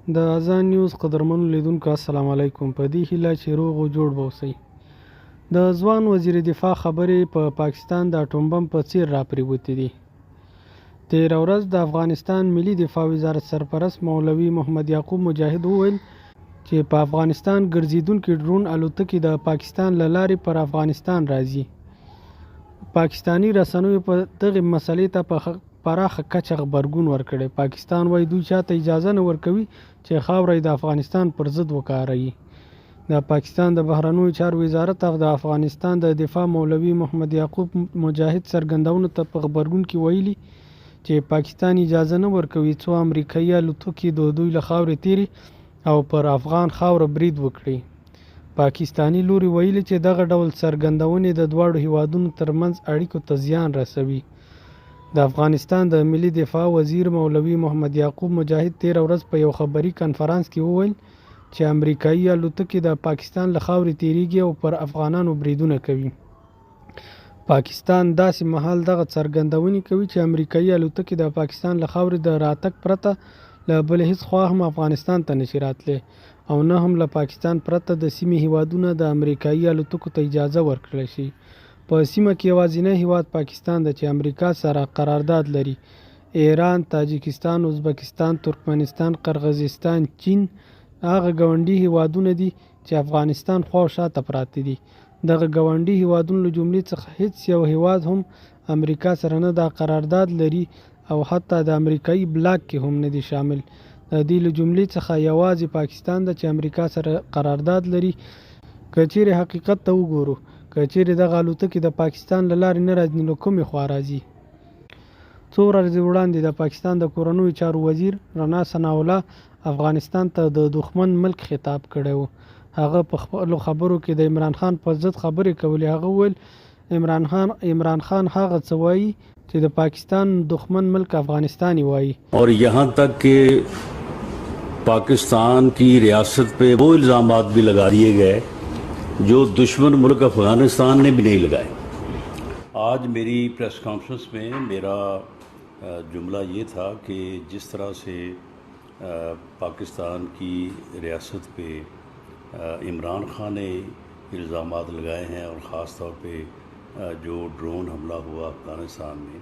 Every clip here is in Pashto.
د اذان نیوز قدرمنو لیدونکو السلام علیکم په دې هیله چې روغ او جوړ به اوسئ. د ځوان وزیر دفاع خبرې په پاکستان د اټوم بم په څیر راپریوتې دي. تیره ورځ د افغانستان ملي دفاع وزارت سرپرست مولوي محمد یعقوب مجاهد وویل چې په افغانستان ګرځیدونکي ډرون الوتکې د پاکستان له لارې پر افغانستان راځي. پاکستاني رسنیو په دغې مسلې ته په پراخه کچه غبرګون ورکړی. پاکستان وايي دوی چاته اجازه نه ورکوي چې خاوره یې د افغانستان پر ضد وکاروي. د پاکستان د بهرنیو چارو وزارت د افغانستان د دفاع مولوي محمد یعقوب مجاهد څرګندونو ته په غبرګون کې ویلي چې پاکستان اجازه نه ورکوي څو امریکايي الوتکې د دوی له خاورې تېرې او پر افغان خاوره برید وکړي. پاکستاني لوري ویلي چې دغه ډول څرګندونې د دواړو هېوادونو ترمنځ اړیکو ته زیان رسوي. د افغانستان د ملي دفاع وزیر مولوي محمد یعقوب مجاهد تېره ورځ په یو خبري کنفرانس کې وویل چې امریکايي الوتکې د پاکستان له خاورې تېرېږي او پر افغانانو بریدونه کوي. پاکستان داسې مهال دغه څرګندونې کوي چې امریکايي الوتکې د پاکستان له خاورې د راتګ پرته له بلې هېڅ خوا هم افغانستان ته نشي راتلی او نه هم له پاکستان پرته د سیمې هېوادونه د امریکايي الوتکو ته اجازه ورکړل شي. په سیمه کې یوازینی هېواد پاکستان ده چې امریکا سره قرارداد لري. ایران، تاجکستان، ازبکستان، ترکمنستان، قرغزستان، چین هغه ګاونډي هېوادونه دي چې افغانستان خوا او شاته پراته دي. دغه ګاونډي هېوادونو له جملې څخه هېڅ یو هېواد هم امریکا سره نه دا قرارداد لري او حتی د امریکايي بلاک کې هم نه دي شامل. د دې له جملې څخه یواځې پاکستان ده چې امریکا سره قرارداد لري. که چېرې حقیقت ته وګورو، که چېرې دغه الوتکې د پاکستان له لارې نه راځي نو له کومې خوا راځي؟ څو ورځې وړاندې د پاکستان د کورنیو چارو وزیر رنا ثناالله افغانستان ته د دښمن ملک خطاب کړی و. هغه په خپلو خبرو کې د عمران خان پر ضد خبرې کولې. هغه وویل، عمران خان عمران خان هغه څه وايي چې د پاکستان دښمن ملک افغانستان یې وايي. اور یہاں تک کہ پاکستان کی ریاست پہ وہ الزامات بھی لگا دیے گئے جو دشمن ملک افغانستان نے بھی نہیں لگائے۔ آج میری پریس کانفرنس میں میرا جملہ یہ تھا کہ جس طرح سے پاکستان کی ریاست پہ عمران خان نے الزامات لگائے ہیں اور خاص طور پہ جو ڈرون حملہ ہوا افغانستان میں،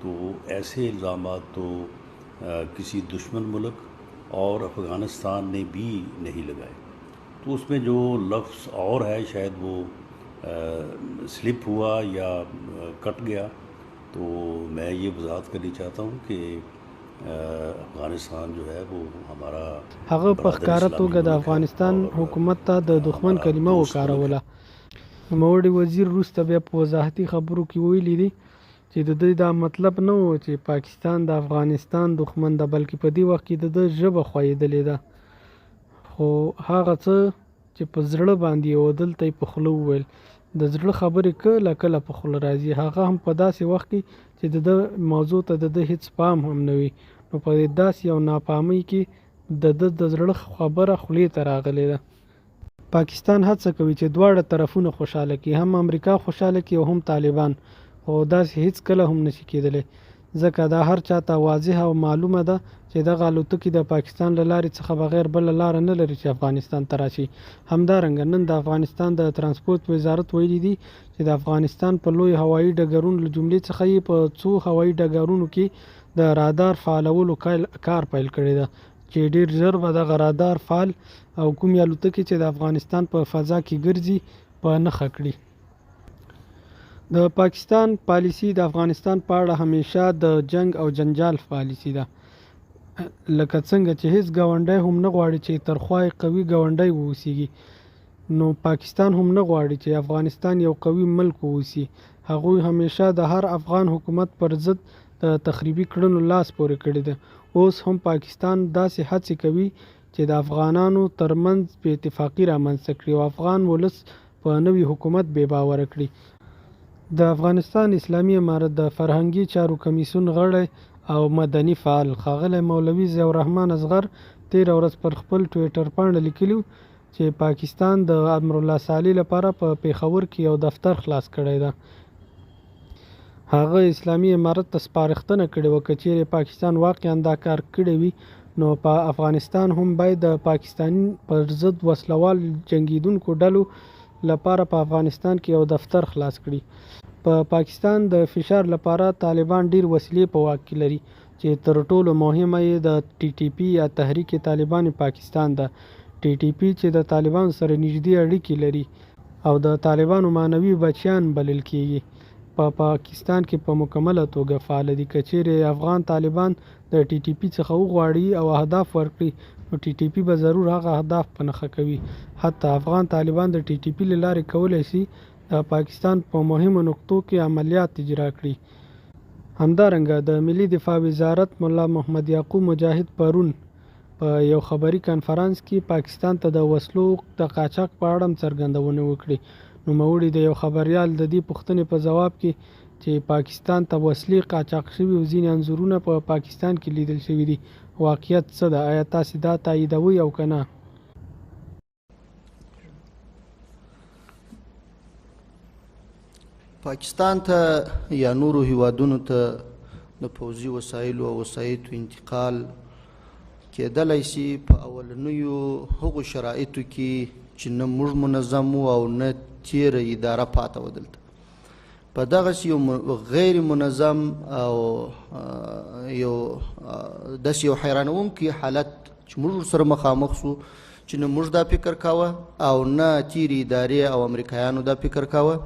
تو ایسے الزامات تو کسی دشمن ملک اور افغانستان نے بھی نہیں لگائے۔ تو اس میں جو لفظ اور ہے شاید وہ سلپ ہوا یا کٹ گیا، تو میں یہ وضاحت کرنی چاہتا ہوں کہ افغانستان جو ہے وہ ہمارا هغه په ښکاره توګه د افغانستان حکومت ته د دښمن کلمه وکاروله. نوموړي وزیر وروسته بیا په وضاحتي خبرو کې ویلي دي چې د ده دا مطلب نه و چې پاکستان د افغانستان دښمن ده، بلکې په دې وخت کې د ده ژبه ښویېدلې ده، خو هغه څه چې په زړه باندې یې و دلته یې په خوله وویل. د زړه خبرې کله کله په خوله راځي، هغه هم په داسې وخت کې چې د ده موضوع ته د ده هېڅ پام هم نه وي، نو په داسې یو ناپامۍ کې د ده د زړه خبره خولې ته راغلې ده. پاکستان هڅه کوي چې دواړه طرفونه خوشحاله کړي، هم امریکا خوشحاله کړي او هم طالبان، خو داسې هېڅکله هم نه شي کېدلی، ځکه دا هر چا ته واضحه او معلومه ده چې دغه الوتکې د پاکستان له لارې څخه بغیر بله لاره نه لري چې افغانستان ته راشي. همدارنګه نن د افغانستان د ترانسپورت وزارت ویلي دي چې د افغانستان په لویو هوایي ډګرونو له جملې څخه یې په څو هوایي ډګرونو کې د رادار فعالولو کار پیل کړی ده چې ډیر ژر به دغه رادار فعال او کومې الوتکې چې د افغانستان په فضا کې ګرځي په نښه کړي. د پاکستان پالیسي د افغانستان په اړه همیشه د جنګ او جنجال پالیسي ده. لکه څنګه چې هیڅ ګاونډی هم نه غواړي چې تر خوا یې قوي ګاونډی واوسیږي، نو پاکستان هم نه غواړي چې افغانستان یو قوي ملک واوسي. هغوی همیشه د هر افغان حکومت پر ضد د تخریبي کړنو لاس پورې کړی دی. اوس هم پاکستان داسې هڅې کوي چې د افغانانو تر منځ بې اتفاقي رامنځته کړي او افغان ولس په نوي حکومت بې باوره کړي. د افغانستان اسلامي امارت د فرهنګي چارو کمیسیون غړی او مدني فعال ښاغلی مولوي ضیاءالرحمن اصغر تېره ورځ پر خپل ټویټر پاڼه لیکلي و چې پاکستان د امرالله صالح لپاره په پېښور کې یو دفتر خلاص کړی ده. هغه اسلامي امارت ته سپارښتنه کړې وه که چېرې پاکستان واقعا دا کار کړی وي نو په افغانستان هم باید د پاکستان پر ضد وسله وال جنګیدونکو ډلو لپاره په افغانستان کې یو دفتر خلاص کړي. په پاکستان د فشار لپاره طالبان ډیر وسیلې په واک کې لري چې تر ټولو مهمه یې د ټي ټي پي یا تحریک طالبان پاکستان ده. ټي ټي پي چې د طالبانو سره نږدې اړیکې لري او د طالبانو معنوي بچیان بلل کیږي، په پاکستان کې په مکمله توګه فعال دي. که چیرې افغان طالبان د ټي ټي پي څخه وغواړي او اهداف ورکړي، نو ټي ټي پي به ضرور هغه اهداف په نښه کوي. حتی افغان طالبان د ټي ټي پي له لارې کولی شي د پاکستان په مهمو نقطو کې عملیات اجرا کړي. همدارنګه د ملي دفاع وزارت ملا محمد یعقوب مجاهد پرون په یو خبري کنفرانس کې پاکستان ته د وسلو د قاچاق په اړه هم څرګندونې وکړې. نوموړي د یو خبریال د دې پوښتنې په ځواب کې چې پاکستان ته وسلې قاچاق شوي او ځینې انځورونه په پاکستان کې لیدل شوي دي، واقعیت څه ده؟ ایا تاسې دا تاییدوئ او که نه؟ پاکستان ته یا نورو هیوادونو ته د پوځي وسایلو او وسایطو انتقال کېدلی شي په اولنیو هغو شرایطو کې چې نه موږ منظم وو او نه تېره اداره پاته وه. دلته په دغسې یو غیر منظم او یو داسې یو حیرانوونکی حالت چې موږ ورسره مخامخ شو چې نه موږ دا فکر کاوه او نه تېرې ادارې او امریکایانو دا فکر کاوه،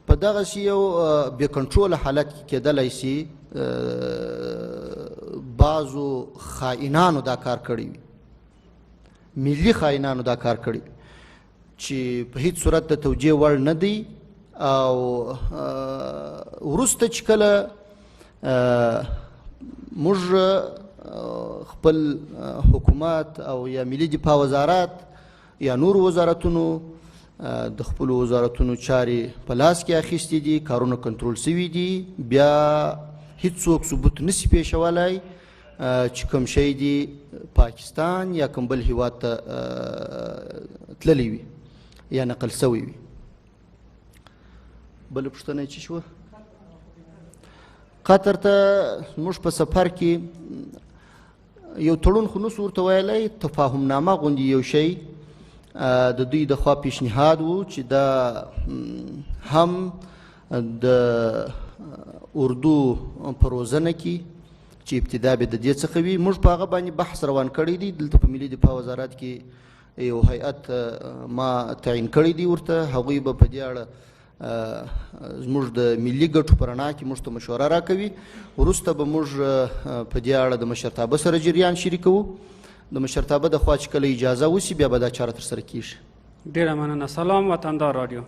په دغسې یو بې کنټروله حالت کې کېدلی شي بعضو خائنانو دا کار کړی وي، ملي خائنانو دا کار کړی چې په هیڅ صورت د توجیه وړ نه دی. او وروسته چې کله موږ خپل حکومت او یا ملي دفاع وزارت یا نور وزارتونو د خپلو وزارتونو چارې په لاس کې اخیستې دي، کارونه کنټرول شوي دي، بیا هیڅوک ثبوت نشي پیښولای چې کوم شی دی پاکستان یا کوم بل هیواد ته تللی وي یا نقل شوی وي. بله پوښتنه یې چې شوه، قطر ته موږ په سفر کې یو تړون خو نسو ورته ویلی، تفاهمنامه غوندې یو شی د دوی د خوا پیشنهاد و چې دا هم د اردو په روزنه کې چې ابتدا به د دې څخه وي، موږ په هغه باندې بحث روان کړی دی. دلته په ملي دفاع وزارت کې یو هیئت ما تعین کړی دی ورته، هغوی به په دې اړه زموږ د ملي ګټو په رڼا کې موږ ته مشوره راکوي. وروسته به موږ په دې اړه د مشرتابه سره جریان شریکوو. د مشرتابه د خوا چې کله اجازه وشي بیا به دا چاره ترسره کیږي. ډېره مننه. سلام وطندار رادیو.